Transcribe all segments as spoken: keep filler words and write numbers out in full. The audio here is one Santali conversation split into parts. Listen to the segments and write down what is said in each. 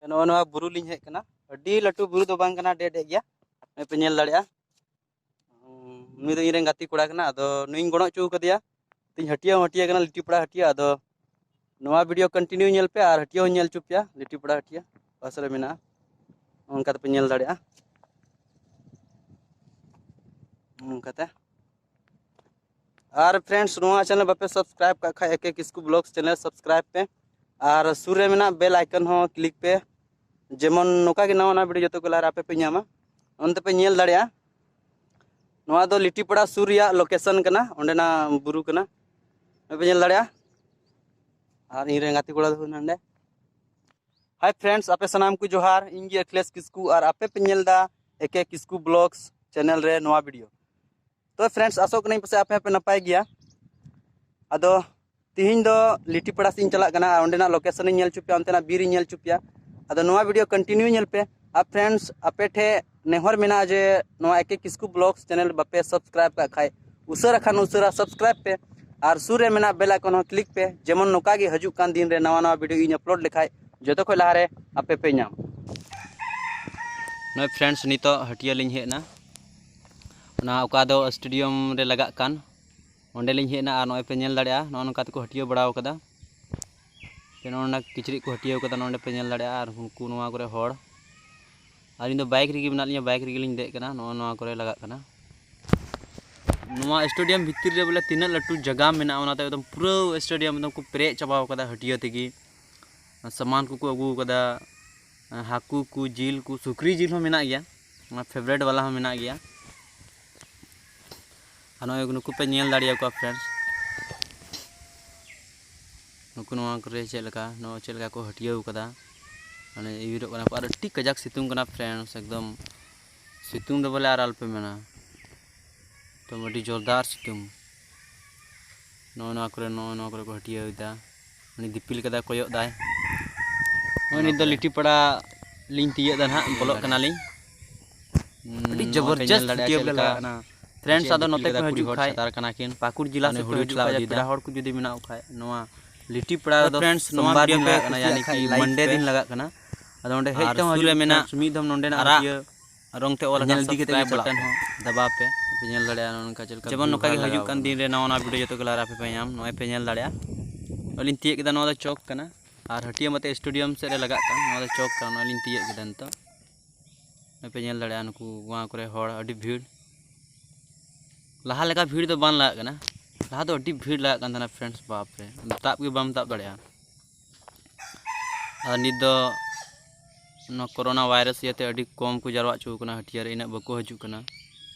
ᱱᱚᱜᱼᱚ ᱱᱚᱣᱟ ᱵᱩᱨᱩ ᱞᱤᱧ ᱦᱮᱡ ᱠᱟᱱᱟ᱾ ᱟᱹᱰᱤ ᱞᱟᱹᱴᱩ ᱵᱩᱨᱩ ᱫᱚ ᱵᱟᱝ ᱠᱟᱱᱟ, ᱰᱮ ᱰᱮ ᱜᱮᱭᱟ᱾ ᱱᱚᱜᱼᱚᱭ ᱯᱮ ᱧᱮᱞ ᱫᱟᱲᱮᱭᱟᱜᱼᱟ᱾ ᱩᱸ, ᱱᱩᱭ ᱫᱚ ᱤᱧ ᱨᱮᱱ ᱜᱟᱛᱮ ᱠᱚᱲᱟ ᱠᱟᱱᱟ, ᱟᱫᱚ ᱱᱩᱭᱤᱧ ᱜᱚᱲᱚ ᱦᱚᱪᱚ ᱠᱟᱫᱮᱭᱟ᱾ ᱛᱤᱧ ᱦᱟᱹᱴᱤᱭᱟᱹ ᱦᱚᱸ ᱦᱟᱹᱴᱤᱭᱟᱹ ᱠᱟᱱᱟ, ᱞᱤᱴᱤᱯᱟᱲᱟ ᱦᱟᱹᱴᱤᱭᱟᱹ᱾ ᱟᱫᱚ ᱱᱚᱣᱟ video continue ᱧᱮᱞ ᱯᱮ ᱟᱨ ᱦᱟᱹᱴᱤᱭᱟᱹ ᱦᱚᱸᱧ ᱧᱮᱞ ᱦᱚᱪᱚ ᱯᱮᱭᱟ, ᱞᱤᱴᱤᱯᱟᱲᱟ ᱦᱟᱹᱴᱤᱭᱟᱹ ᱯᱟᱥ ᱨᱮ ᱢᱮᱱᱟᱜᱼᱟ᱾ ᱚᱱᱠᱟ ᱛᱮᱯᱮ ᱧᱮᱞ ᱫᱟᱲᱮᱭᱟᱜᱼᱟ᱾ ᱚᱱᱠᱟᱛᱮ ᱟᱨ friends, ᱱᱚᱣᱟ channel ᱵᱟᱯᱮ subscribe ᱠᱟᱜ ᱠᱷᱟᱡ, ᱮ ᱠᱮ ᱠᱤᱥᱠᱩ vlogs channel subscribe ᱯᱮ᱾ ᱟᱨ ᱥᱩᱨ ᱨᱮ ᱢᱮᱱᱟᱜ bell icon ᱦᱚᱸ click ᱯᱮ, ᱡᱮᱢᱚᱱ ᱱᱚᱝᱠᱟ ᱜᱮ ᱱᱟᱣᱟ ᱱᱟᱣᱟ video ᱡᱚᱛᱚ ᱠᱚ ᱞᱟᱦᱟ ᱨᱮ ᱟᱯᱮ ᱯᱮ ᱧᱟᱢᱟ᱾ ᱚᱱᱛᱮ ᱯᱮ ᱧᱮᱞ ᱫᱟᱲᱮᱭᱟᱜᱼᱟ, ᱱᱚᱣᱟ ᱫᱚ ᱞᱤᱴᱤᱯᱟᱲᱟ ᱥᱩᱨ ᱨᱮᱭᱟᱜ location ᱠᱟᱱᱟ, ᱚᱸᱰᱮᱱᱟᱜ ᱵᱩᱨᱩ ᱠᱟᱱᱟ᱾ ᱱᱚᱜᱼᱚᱭ ᱯᱮ ᱧᱮᱞ ᱫᱟᱲᱮᱭᱟᱜᱼᱟ᱾ ᱟᱨ ᱤᱧ ᱨᱮᱱ ᱜᱟᱛᱮ ᱠᱚᱲᱟ ᱫᱚ ᱱᱚᱰᱮ᱾ Hi friends, ᱟᱯᱮ ᱥᱟᱱᱟᱢ ᱠᱚ ᱡᱚᱦᱟᱨ, ᱤᱧ ᱜᱮ ᱟᱠᱷᱤᱞᱮᱥ ᱠᱤᱥᱠᱩ ᱟᱨ ᱟᱯᱮ ᱯᱮ ᱧᱮᱞ ᱮᱫᱟ ᱮ ᱠᱮ ᱠᱤᱥᱠᱩ vlogs channel ᱨᱮ ᱱᱚᱣᱟ video᱾ ᱛᱚ friends, ᱟᱥᱚᱜ ᱠᱟᱹᱱᱟᱹᱧ ᱯᱟᱥᱮᱡ ᱟᱯᱮ ᱦᱚᱸᱯᱮ ᱱᱟᱯᱟᱭ ᱜᱮᱭᱟ᱾ ᱟᱫᱚ ᱛᱤᱦᱤᱧ ᱫᱚ ᱞᱤᱴᱤᱯᱟᱲᱟ ᱥᱮᱫ ᱤᱧ ᱪᱟᱞᱟᱜ ᱠᱟᱱᱟ ᱟᱨ ᱚᱸᱰᱮᱱᱟᱜ location ᱤᱧ ᱧᱮᱞ ᱦᱚᱪᱚ ᱯᱮᱭᱟ, ᱚᱱᱛᱮᱱᱟᱜ ᱵᱤᱨ ᱤᱧ ᱧᱮᱞ ᱦᱚᱪᱚ ᱯᱮᱭᱟ᱾ ᱟᱫᱚ ᱱᱚᱣᱟ video continue ᱧᱮᱞ ᱯᱮ᱾ ᱟᱨ friends, ᱟᱯᱮ ᱴᱷᱮᱱ ᱱᱮᱦᱚᱨ ᱢᱮᱱᱟᱜᱼᱟ ᱡᱮ ᱱᱚᱣᱟ ᱮ ᱠᱮ ᱠᱤᱥᱠᱩ vlogs channel ᱵᱟᱯᱮ subscribe ᱠᱟᱜ ᱠᱷᱟᱡ, ᱩᱥᱟᱹᱨᱟ ᱠᱷᱟᱱ ᱩᱥᱟᱹᱨᱟ subscribe ᱯᱮ ᱟᱨ ᱥᱩᱨ ᱨᱮ ᱢᱮᱱᱟᱜ bell icon ᱦᱚᱸ click ᱯᱮ, ᱡᱮᱢᱚᱱ ᱱᱚᱝᱠᱟ ᱜᱮ ᱦᱤᱡᱩᱜ ᱠᱟᱱ ᱫᱤᱱ ᱨᱮ ᱱᱟᱣᱟ ᱱᱟᱣᱟ video ᱤᱧ upload ᱞᱮᱠᱷᱟᱡ ᱡᱚᱛᱚ ᱠᱷᱚᱡ ᱞᱟᱦᱟ ᱨᱮ ᱟᱯᱮ ᱯᱮ ᱧᱟᱢ᱾ ᱱᱚᱜᱼᱚᱭ friends, ᱱᱤᱛᱚᱜ ᱦᱟᱹᱴᱤᱭᱟᱹ ᱞᱤᱧ ᱦᱮᱡ ᱮᱱᱟ᱾ ᱚᱱᱟ ᱚᱠᱟ ᱫᱚ stadium ᱨᱮ ᱞᱟᱜᱟᱜ ᱠᱟᱱ, ᱚᱸᱰᱮ ᱞᱤᱧ ᱦᱮᱡ ᱮᱱᱟ᱾ ᱟᱨ ᱱᱚᱜᱼᱚᱭ ᱯᱮ ᱧᱮᱞ ᱫᱟᱲᱮᱭᱟᱜᱼᱟ, ᱱᱚᱜᱼᱚ ᱱᱚᱝᱠᱟ ᱛᱮᱠᱚ ᱦᱟᱹᱴᱤᱭᱟᱹ ᱵᱟᱲᱟᱣ ᱠᱟᱫᱟ᱾ ᱥᱮ ᱱᱚᱜᱼᱚ ᱱᱚᱣᱟ ᱠᱤᱪᱨᱤᱡ ᱠᱚ ᱦᱟᱹᱴᱤᱭᱟᱹᱣ ᱠᱟᱫᱟ, ᱱᱚᱸᱰᱮ ᱯᱮ ᱧᱮᱞ ᱫᱟᱲᱮᱭᱟᱜᱼᱟ᱾ ᱟᱨ ᱩᱱᱠᱩ ᱱᱚᱣᱟ ᱠᱚᱨᱮ ᱦᱚᱲ, ᱟᱨ ᱤᱧ ᱫᱚ bike ᱨᱮᱜᱮ ᱢᱮᱱᱟᱜ ᱞᱤᱧᱟ, bike ᱨᱮᱜᱮ ᱞᱤᱧ ᱫᱮᱡ ᱠᱟᱱᱟ᱾ ᱱᱚᱜᱼᱚ ᱱᱚᱣᱟ ᱠᱚᱨᱮ ᱞᱟᱜᱟᱜ ᱠᱟᱱᱟ᱾ ᱱᱚᱣᱟ stadium ᱵᱷᱤᱛᱤᱨ ᱨᱮ ᱵᱚᱞᱮ ᱛᱤᱱᱟᱹᱜ ᱞᱟᱹᱴᱩ ᱡᱟᱭᱜᱟ ᱢᱮᱱᱟᱜᱼᱟ, ᱚᱱᱟᱛᱮ ᱮᱠᱫᱚᱢ ᱯᱩᱨᱟᱹ stadium ᱮᱠᱫᱚᱢ ᱠᱚ ᱯᱮᱨᱮᱡ ᱪᱟᱵᱟᱣ ᱠᱟᱫᱟ ᱦᱟᱹᱴᱤᱭᱟᱹ ᱛᱮᱜᱮ᱾ ᱥᱟᱢᱟᱱ ᱠᱚᱠᱚ ᱟᱹᱜᱩ ᱠᱟᱫᱟ, ᱦᱟᱹᱠᱩ ᱠᱚ, ᱡᱤᱞ ᱠᱚ, ᱥᱩᱠᱨᱤ ᱡᱤᱞ ᱦᱚᱸ ᱢᱮᱱᱟᱜ ᱜᱮᱭᱟ, ᱚᱱᱟ favourite ᱵᱟᱞᱟ ᱦᱚᱸ ᱢᱮᱱᱟᱜ ᱜᱮᱭᱟ᱾ ᱟᱨ ᱱᱚᱜᱼᱚᱭ ᱱᱩᱠᱩ ᱯᱮ ᱧᱮᱞ ᱫᱟᱲᱮᱭᱟᱠᱚᱣᱟ friends, ᱱᱩᱠᱩ ᱱᱚᱣᱟ ᱠᱚᱨᱮ ᱪᱮᱫ ᱞᱮᱠᱟ, ᱱᱚᱣᱟ ᱪᱮᱫ ᱞᱮᱠᱟ ᱠᱚ ᱦᱟᱹᱴᱤᱭᱟᱹᱣ ᱠᱟᱫᱟ, ᱢᱟᱱᱮ ᱤᱣᱤᱨᱚᱜ ᱠᱟᱱᱟ ᱠᱚ᱾ ᱟᱨ ᱟᱹᱰᱤ ᱠᱟᱡᱟᱠ ᱥᱤᱛᱩᱝ ᱠᱟᱱᱟ friends, ᱮᱠᱫᱚᱢ ᱥᱤᱛᱩᱝ ᱫᱚ ᱵᱚᱞᱮ ᱟᱨ ᱟᱞᱚᱯᱮ ᱢᱮᱱᱟ, ᱮᱠᱫᱚᱢ ᱟᱹᱰᱤ ᱡᱳᱨᱫᱟᱨ ᱥᱤᱛᱩᱝ᱾ ᱱᱚᱜᱼᱚ ᱱᱚᱣᱟ ᱠᱚᱨᱮ, ᱱᱚᱜᱼᱚ ᱱᱚᱣᱟ ᱠᱚᱨᱮ ᱠᱚ ᱦᱟᱹᱴᱤᱭᱟᱹᱣ ᱮᱫᱟ᱾ ᱩᱱᱤ ᱫᱤᱯᱤᱞ ᱠᱟᱫᱟ, ᱠᱚᱭᱚᱜ ᱫᱟᱭ᱾ ᱱᱚᱜᱼᱚᱭ ᱱᱤᱛ ᱫᱚ ᱞᱤᱴᱤᱯᱟᱲᱟ ᱞᱤᱧ ᱛᱤᱭᱟᱹᱜ ᱮᱫᱟ ᱱᱟᱦᱟᱜ, ᱵᱚᱞᱚᱜ ᱠᱟᱱᱟᱞᱤᱧ᱾ ᱟᱹᱰᱤ ᱡᱚᱵᱚᱨᱡᱚᱥᱛ ᱦᱟᱹᱴᱤᱭᱟᱹ ᱵᱚᱞᱮ ᱞᱟᱜᱟᱜ ᱠᱟᱱᱟ᱾ Friends, ᱟᱫᱚ ᱱᱚᱛᱮ ᱯᱮ ᱦᱤᱡᱩᱜ ᱠᱷᱟᱡ, ᱯᱟᱹᱠᱩᱲ ᱡᱮᱞᱟ ᱥᱮᱫ ᱯᱮ ᱦᱤᱡᱩᱜ ᱠᱷᱟᱡ, ᱯᱮᱲᱟ ᱦᱚᱲ ᱠᱚ ᱡᱩᱫᱤ ᱢᱮᱱᱟᱜ ᱠᱚ ᱠᱷᱟᱡ, ᱱᱚᱣᱟ ᱞᱤᱴᱤᱯᱟᱲᱟ ᱨᱮᱫᱚ friends, ᱱᱚᱣᱟ ᱥᱳᱢᱵᱟᱨ ᱫᱤᱱ ᱞᱟᱜᱟᱜ ᱠᱟᱱᱟ, ᱭᱟᱱᱤ ᱠᱤ Monday ᱫᱤᱱ ᱞᱟᱜᱟᱜ ᱠᱟᱱᱟ᱾ ᱟᱫᱚ ᱚᱸᱰᱮ ᱦᱮᱡ ᱟᱨ ᱛᱮᱦᱚᱸ ᱥᱩᱨ ᱨᱮ ᱦᱤᱡᱩᱜ ᱢᱮᱱᱟᱜ ᱯᱮ, ᱢᱤᱫ ᱫᱷᱟᱣ ᱱᱚᱸᱰᱮᱱᱟᱜ ᱟᱨᱟᱜ ᱦᱟᱹᱴᱭᱟᱹ ᱨᱚᱝ ᱛᱮ ᱚᱞ ᱟᱠᱟᱱ ᱧᱮᱞ ᱤᱫᱤ ᱠᱟᱛᱮ ᱜᱮ subscribe ᱪᱟᱞᱟᱜ button ᱯᱮ᱾ ᱦᱚᱸ ᱫᱟᱵᱟᱣ ᱯᱮ᱾ ᱯᱮ ᱧᱮᱞ ᱫᱟᱲᱮᱭᱟᱜᱼᱟ ᱱᱚᱜᱼᱚ ᱱᱚᱝᱠᱟ ᱪᱮᱫ ᱞᱮᱠᱟ ᱡᱮᱢᱚᱱ view ᱱᱚᱝᱠᱟ ᱜᱮ ᱞᱟᱜᱟᱣ ᱦᱤᱡᱩᱜ ᱠᱟᱱ ᱟᱠᱟᱱᱟ᱾ ᱫᱤᱱ ᱨᱮ ᱱᱟᱣᱟ ᱱᱟᱣᱟ video ᱡᱚᱛᱚ ᱜᱮᱞᱮ ᱟᱨ ᱟᱯᱮ ᱯᱮ ᱧᱟᱢ, ᱱᱚᱜᱼᱚᱭ ᱯᱮ ᱧᱮᱞ ᱫᱟᱲᱮᱭᱟᱜᱼᱟ᱾ ᱱᱚᱜᱼᱚᱭ ᱞᱤᱧ ᱛᱤᱭᱟᱹᱜ ᱠᱮᱫᱟ, ᱱᱚᱣᱟ ᱫᱚ ᱪᱚᱠ ᱠᱟᱱᱟ᱾ ᱟᱨ ᱦᱟᱹᱴᱭᱟᱹ ᱢᱟᱛᱮ stadium ᱥᱮᱫ ᱨᱮ ᱞᱟᱜᱟᱜ ᱠᱟᱱ, ᱱᱚᱣᱟ ᱫᱚ ᱪᱚᱠ ᱠᱟᱱᱟ, ᱱᱚᱜᱼᱚᱭ ᱞᱤᱧ ᱛᱤᱭᱟᱹᱜ ᱠᱮᱫᱟ ᱱᱤᱛᱚᱜ᱾ ᱱᱚᱜᱼᱚᱭ ᱯᱮ ᱧᱮᱞ ᱫᱟᱲᱮᱭᱟᱜᱼᱟ ᱱᱩᱠᱩ ᱱᱚᱣᱟ ᱠᱚᱨᱮ ᱦᱚᱲ ᱟᱹᱰᱤ ᱵᱷᱤᱲ᱾ ᱞᱟᱦᱟ ᱞᱮᱠᱟ ᱵᱷᱤᱲ ᱫᱚ ᱵᱟᱝ ᱞᱟᱜᱟᱜ ᱠᱟᱱᱟ, ᱞᱟᱦᱟ ᱫᱚ ᱟᱹᱰᱤ ᱵᱷᱤᱲ ᱞᱟᱜᱟᱜ ᱠᱟᱱ ᱛᱟᱦᱮᱱᱟ friends, ᱵᱟᱯ ᱨᱮ, ᱛᱟᱵ ᱜᱮ ᱵᱟᱢ ᱛᱟᱵ ᱫᱟᱲᱮᱭᱟᱜᱼᱟ᱾ ᱟᱨ ᱱᱤᱛ ᱫᱚ ᱱᱚᱣᱟ corona virus ᱤᱭᱟᱹᱛᱮ ᱟᱹᱰᱤ ᱠᱚᱢ ᱠᱚ ᱡᱟᱨᱣᱟ ᱦᱚᱪᱚ ᱠᱟᱱᱟ ᱦᱟᱹᱴᱭᱟᱹ ᱨᱮ, ᱤᱱᱟᱹᱜ ᱵᱟᱠᱚ ᱦᱤᱡᱩᱜ ᱠᱟᱱᱟ᱾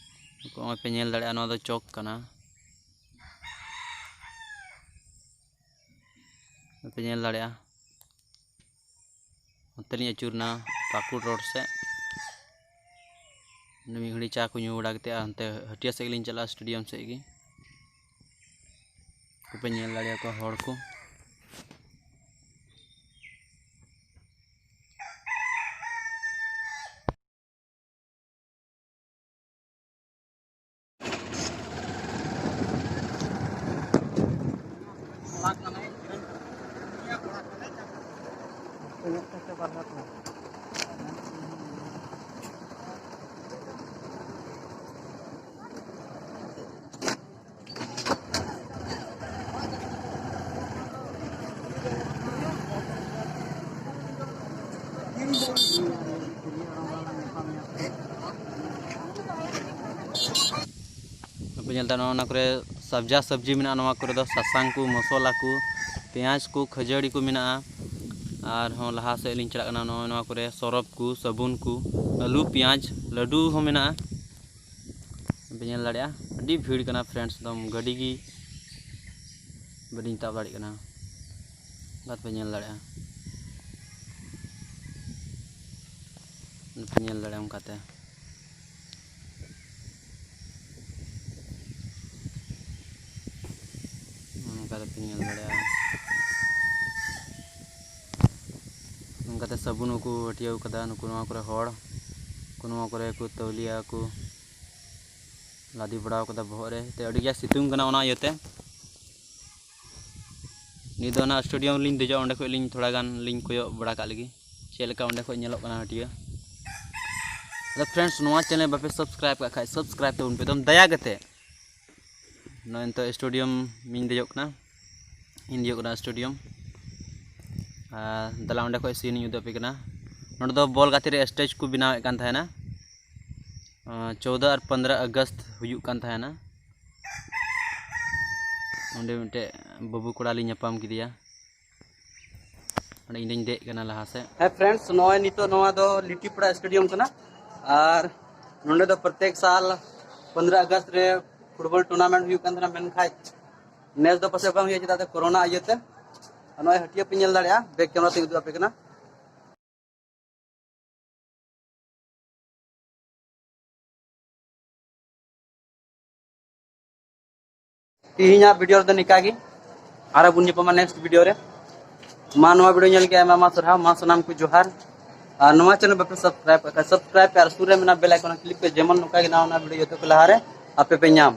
ᱱᱚᱜᱼᱚᱭ ᱯᱮ ᱧᱮᱞ ᱫᱟᱲᱮᱭᱟᱜᱼᱟ, ᱱᱚᱣᱟ ᱫᱚ ᱪᱚᱠ ᱠᱟᱱᱟ᱾ ᱯᱮ ᱧᱮᱞ ᱫᱟᱲᱮᱭᱟᱜᱼᱟ, ᱚᱱᱛᱮ ᱞᱤᱧ ᱟᱹᱪᱩᱨᱱᱟ ᱯᱟᱹᱠᱩᱲ road ᱥᱮᱫ᱾ ᱢᱤᱫ ᱜᱷᱟᱹᱲᱤ ᱪᱟ ᱠᱚ ᱧᱩ ᱵᱟᱲᱟ ᱠᱟᱛᱮᱫ ᱟᱨ ᱦᱟᱱᱛᱮ ᱦᱟᱹᱴᱭᱟᱹ ᱥᱮᱫ ᱜᱮᱞᱤᱧ ᱪᱟᱞᱟᱜᱼᱟ, stadium ᱥᱮᱫ ᱜᱮ᱾ ᱠᱚᱯᱮ ᱧᱮᱞ ᱫᱟᱲᱮᱭᱟᱠᱚᱣᱟ ᱦᱚᱲ ᱠᱚ᱾ ᱟᱯᱮ ᱧᱮᱞ ᱫᱟ, ᱱᱚᱣᱟ ᱠᱚᱨᱮ ᱥᱟᱵᱡᱟ ᱥᱚᱵᱽᱡᱤ ᱢᱮᱱᱟᱜᱼᱟ, ᱱᱚᱣᱟ ᱠᱚᱨᱮ ᱫᱚ ᱥᱟᱥᱟᱝ ᱠᱚ, ᱢᱚᱥᱞᱟ ᱠᱚ, ᱯᱮᱸᱭᱟᱡᱽ ᱠᱚ, ᱠᱷᱟᱹᱡᱟᱹᱲᱤ ᱠᱚ ᱢᱮᱱᱟᱜᱼᱟ᱾ ᱟᱨᱦᱚᱸ ᱞᱟᱦᱟ ᱥᱮᱫ ᱞᱤᱧ ᱪᱟᱞᱟᱜ ᱠᱟᱱᱟ, ᱱᱚᱜᱼᱚᱭ ᱱᱚᱣᱟ ᱠᱚᱨᱮ ᱥᱚᱨᱚᱯ ᱠᱚ, ᱥᱟᱵᱚᱱ ᱠᱚ, ᱟᱹᱞᱩ, ᱯᱮᱸᱭᱟᱡᱽ, ᱞᱟᱹᱰᱩ ᱦᱚᱸ ᱢᱮᱱᱟᱜᱼᱟ᱾ ᱯᱮ ᱧᱮᱞ ᱫᱟᱲᱮᱭᱟᱜᱼᱟ, ᱟᱹᱰᱤ ᱵᱷᱤᱲ ᱠᱟᱱᱟ friends, ᱮᱠᱫᱚᱢ ᱜᱟᱹᱰᱤ ᱜᱮ ᱵᱟᱹᱞᱤᱧ ᱛᱟᱵ ᱫᱟᱲᱮᱭᱟᱜ ᱠᱟᱱᱟ᱾ ᱚᱱᱠᱟ ᱯᱮ ᱧᱮᱞ ᱫᱟᱲᱮᱭᱟᱜᱼᱟ, ᱯᱮ ᱧᱮᱞ ᱫᱟᱲᱮᱭᱟᱜᱼᱟ ᱚᱱᱠᱟᱛᱮ᱾ ᱱᱚᱝᱠᱟ ᱫᱚᱯᱮ ᱧᱮᱞ ᱫᱟᱲᱮᱭᱟᱜᱼᱟ᱾ ᱱᱚᱝᱠᱟᱛᱮ ᱥᱟᱵᱚᱱ ᱦᱚᱸᱠᱚ ᱦᱟᱹᱴᱤᱭᱟᱹᱣ ᱠᱟᱫᱟ ᱱᱩᱠᱩ ᱱᱚᱣᱟ ᱠᱚᱨᱮ ᱦᱚᱲ᱾ ᱱᱩᱠᱩ ᱱᱚᱣᱟ ᱠᱚᱨᱮ ᱠᱚ ᱛᱟᱹᱣᱞᱤᱭᱟ ᱠᱚ, ᱞᱟᱫᱮ ᱵᱟᱲᱟᱣ ᱠᱟᱫᱟ ᱵᱚᱦᱚᱜ ᱨᱮ᱾ ᱛᱮ ᱟᱹᱰᱤ ᱜᱮ ᱥᱤᱛᱩᱝ ᱠᱟᱱᱟ, ᱚᱱᱟ ᱤᱭᱟᱹᱛᱮ ᱱᱤᱛ ᱫᱚ ᱚᱱᱟ stadium ᱨᱮᱞᱤᱧ ᱫᱮᱡᱚᱜᱼᱟ, ᱚᱸᱰᱮ ᱠᱷᱚᱡ ᱞᱤᱧ ᱛᱷᱚᱲᱟ ᱜᱟᱱ ᱞᱤᱧ ᱠᱚᱭᱚᱜ ᱵᱟᱲᱟ ᱠᱟᱜ ᱞᱮᱜᱮ᱾ ᱪᱮᱫ ᱞᱮᱠᱟ ᱚᱸᱰᱮ ᱠᱷᱚᱡ ᱧᱮᱞᱚᱜ ᱠᱟᱱᱟ ᱦᱟᱹᱴᱭᱟᱹ᱾ ᱟᱫᱚ friends, ᱱᱚᱣᱟ channel ᱵᱟᱯᱮ subscribe ᱠᱟᱜ ᱠᱷᱟᱡ subscribe ᱛᱟᱵᱚᱱ ᱯᱮ ᱮᱠᱫᱚᱢ ᱫᱟᱭᱟ ᱠᱟᱛᱮ᱾ ᱱᱚᱜᱼᱚᱭ ᱱᱤᱛᱚᱜ stadium ᱤᱧ ᱫᱮᱡᱚᱜ ᱠᱟᱱᱟ, ᱤᱧ ᱫᱮᱡᱚᱜ ᱠᱟᱱᱟ stadium᱾ ᱟᱨ ᱫᱮᱞᱟ ᱚᱸᱰᱮ ᱠᱷᱚᱡ scene ᱤᱧ ᱩᱫᱩᱜ ᱟᱯᱮ ᱠᱟᱱᱟ᱾ ᱱᱚᱸᱰᱮ ᱫᱚ ᱵᱚᱞ ᱜᱟᱛᱮ ᱨᱮ stage ᱠᱚ ᱵᱮᱱᱟᱣᱮᱫ ᱠᱟᱱ ᱛᱟᱦᱮᱱᱟ᱾ ᱟᱸ, ᱪᱳᱣᱫᱚ ᱟᱨ ᱯᱚᱱᱫᱽᱨᱚ ᱟᱜᱚᱥᱴ ᱦᱩᱭᱩᱜ ᱠᱟᱱ ᱛᱟᱦᱮᱱᱟ᱾ ᱚᱸᱰᱮ ᱢᱤᱫᱴᱮᱡ ᱵᱟᱹᱵᱩ ᱠᱚᱲᱟ ᱞᱤᱧ ᱧᱟᱯᱟᱢ ᱠᱮᱫᱮᱭᱟ᱾ ᱚᱸᱰᱮ ᱤᱧ ᱫᱚᱧ ᱫᱮᱡ ᱠᱟᱱᱟ ᱞᱟᱦᱟ ᱥᱮᱫ᱾ ᱦᱮᱸ friends, ᱱᱚᱜᱼᱚᱭ ᱱᱤᱛᱚᱜ ᱱᱚᱣᱟ ᱫᱚ ᱞᱤᱴᱤᱯᱟᱲᱟ stadium ᱠᱟᱱᱟ᱾ ᱟᱨ ᱱᱚᱸᱰᱮ ᱫᱚ ᱯᱨᱚᱛᱮᱠ ᱥᱟᱞ ᱯᱚᱱᱫᱽᱨᱚ ᱟᱜᱚᱥᱴ ᱨᱮ football tournament ᱦᱩᱭᱩᱜ ᱠᱟᱱ ᱛᱟᱦᱮᱱᱟ, ᱢᱮᱱᱠᱷᱟᱡ ᱱᱮᱥ ᱫᱚ ᱯᱟᱥᱮᱡ ᱵᱟᱝ ᱦᱩᱭᱩᱜᱼᱟ, ᱪᱮᱫᱟᱜ ᱥᱮ ᱠᱳᱨᱳᱱᱟ ᱤᱭᱟᱹᱛᱮ᱾ ᱟᱨ ᱱᱚᱜᱼᱚᱭ ᱦᱟᱹᱴᱭᱟᱹ ᱯᱮ ᱧᱮᱞ ᱫᱟᱲᱮᱭᱟᱜᱼᱟ, back camera ᱛᱮᱧ ᱩᱫᱩᱜ ᱟᱯᱮ ᱠᱟᱱᱟ᱾ ᱛᱮᱦᱮᱧᱟᱜ video ᱨᱮᱫᱚ ᱱᱤᱠᱟ ᱜᱮ, ᱟᱨᱚ ᱵᱚᱱ ᱧᱟᱯᱟᱢᱟ next video ᱨᱮ᱾ ᱢᱟ ᱱᱚᱣᱟ video ᱧᱮᱞ ᱞᱟᱹᱜᱤᱫ ᱟᱭᱢᱟ ᱟᱭᱢᱟ ᱥᱟᱨᱦᱟᱣ, ᱢᱟ ᱥᱟᱱᱟᱢ ᱠᱚ ᱡᱚᱦᱟᱨ᱾ ᱟᱨ ᱱᱚᱣᱟ channel ᱵᱟᱯᱮ subscribe ᱠᱟᱜ ᱠᱷᱟᱡ subscribe ᱯᱮ ᱟᱨ ᱥᱩᱨ ᱨᱮ ᱢᱮᱱᱟᱜ bell icon click ᱯᱮ, ᱡᱮᱢᱚᱱ ᱱᱚᱝᱠᱟ ᱜᱮ ᱱᱟᱣᱟ ᱱᱟᱣᱟ video ᱡᱚᱛᱚ ᱠᱚ ᱞᱟᱦᱟᱨᱮ ᱟᱯᱮ ᱯᱮ ᱧᱟᱢ᱾